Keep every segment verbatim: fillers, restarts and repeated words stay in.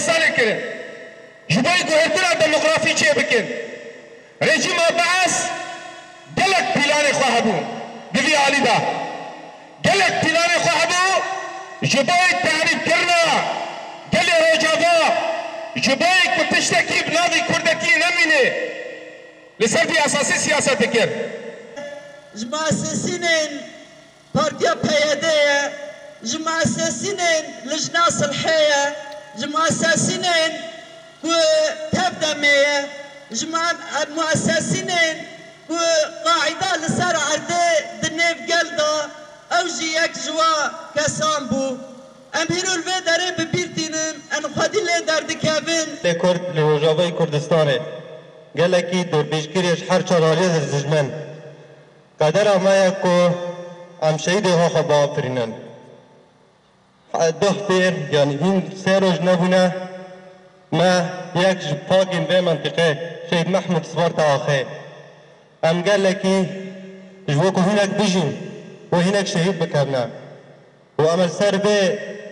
Salê kirin. Ji bo guhertina demografî çêbikin. Rejîma Bees gelek planê xwe hebû di vî alî de. Gelek planê xwe hebû ji bo tarîfkirina gelê Rojava, ji bo ku tiştekî bi navî kurdekî nemîne. Li ser vî esasî siyaset dikir. Ji muesesînên Partiya P Y D ye, ji muesesînên Lijna Silhê ye, ji muesesînên ku tev demê ye, ji mue-, muesesînên ku qaîda li ser erdê di nêv gel de, ew jî yek ji wa kesan bû. Em hîro li vê derê bi bîr tînin, em xwedî lê derdikevin. Lê Kurd li Rojavayê Kurdistanê gelekî dûrbîşkirê ji her çar aliyê de dijmin. Qedera me ye ku em şehîdê xwe xwe biafirînin. Duh pêr, yanî hîn sê roj nebûne, me yek ji pakên vê mentiqê, Şehîd Mehmûd Sparta axê. Em gelekî ji bo ku hinek bijîn û hinek şehîd bikevne. Û em li ser vê,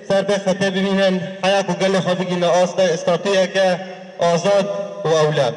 ser vê xetê bimînin, heya ku gelê xwe bigihîne asta statuyeke azad û ewle.